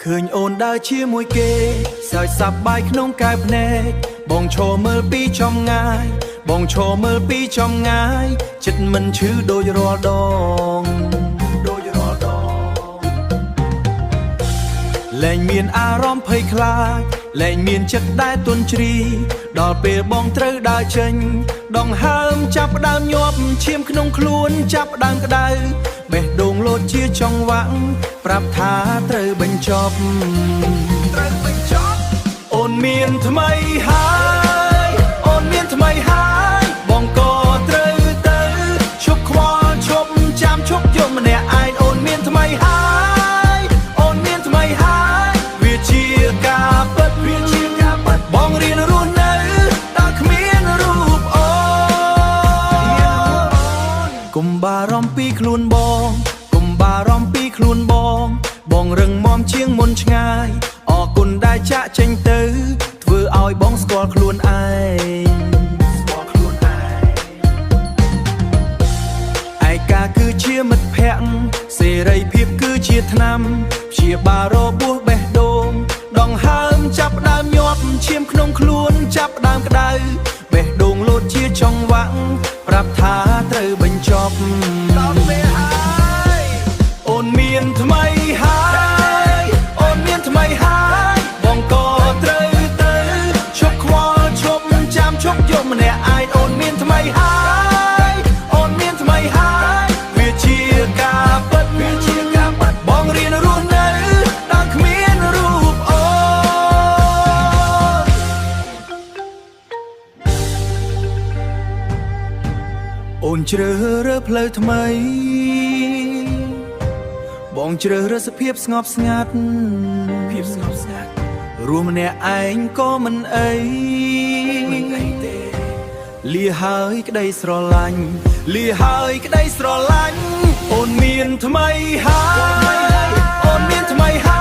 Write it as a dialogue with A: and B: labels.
A: ឃើញអូនដើរជាមួយគេសើចសប្បាយក្នុងកែវភ្នែកបងឈរមើលពីចម្ងាយបងឈរមើលពីចម្ងាយចិត្តមិនឈឺដូចរាល់ដងដូចរាល់ដងលែងមានអារម្មណ៍ភ័យខ្លាចលែងមានចិត្តដែលទន់ជ្រីដល់ពេលបងត្រូវដើរចេញដងហើមចាប់ផ្ដើមញាប់ឈាមក្នុងខ្លួនចាប់ផ្ដើមក្តៅបេះដូងលោតជាចង្វាក់ប្រាប់ថាត្រូវបញ្ចប់ត្រូវបញ្ចប់អូនមានថ្មីហើយអូនមានថ្មីហើយបងក៏ត្រូវទៅឈប់ខ្វល់ឈប់ចាំឈប់យំម្នាក់ឯងអូនមានថ្មីហើយអូនមានថ្មីហើយវាជាការពិតវាជាការពិតបងរៀនរស់នៅតើគ្មានរូបអូនកុំបារម្ភពីខ្លួនបងកុំបារម្ភពីខ្លួនបង បងរឹងមាំជាងមុនឆ្ងាយអរគុណដែលចាក់ចេញទៅធ្វើឲ្យបងស្គាល់ខ្លួនឯងស្គាល់ខ្លួនឯងឯកាគឺជាមិត្តភក្តិសេរីភាពគឺជាថ្នាំព្យាបាលរបួសបេះដូងដងហើមចាប់ផ្ដើមញាប់ឈាមក្នុងខ្លួនចាប់ផ្ដើមក្តៅបេះដូងលោតជាចង្វាក់ប្រាប់ថាត្រូវបញ្ចប់ដល់ពេលហើយអូនមានថ្មីហើយអូនមានថ្មីហើយបងក៏ត្រូវទៅឈប់ខ្វល់ឈប់ចាំឈប់យំម្នាក់ឯងអូនមានថ្មីហើយអូនមានថ្មីហើយវាជាការពិតវាជាការពិតបងរៀនរស់នៅតើគ្មានរូបអូន អូនមានថ្មីហើយវាជាការពិតវាជាការពិតបងរៀនរស់នៅដោយគ្មានរូបអូនអូនជ្រើសរើសផ្លូវថ្មីបងជ្រើសរើសភាពស្ងប់ស្ងាត់ភាពស្ងប់ស្ងាត់រួមម្នាក់ឯងក៏មិនអីមិនអីទេលាហើយក្តីស្រឡាញ់លាហើយក្តីស្រឡាញ់អូនមានថ្មីហើយអូនមានថ្មីហើយ។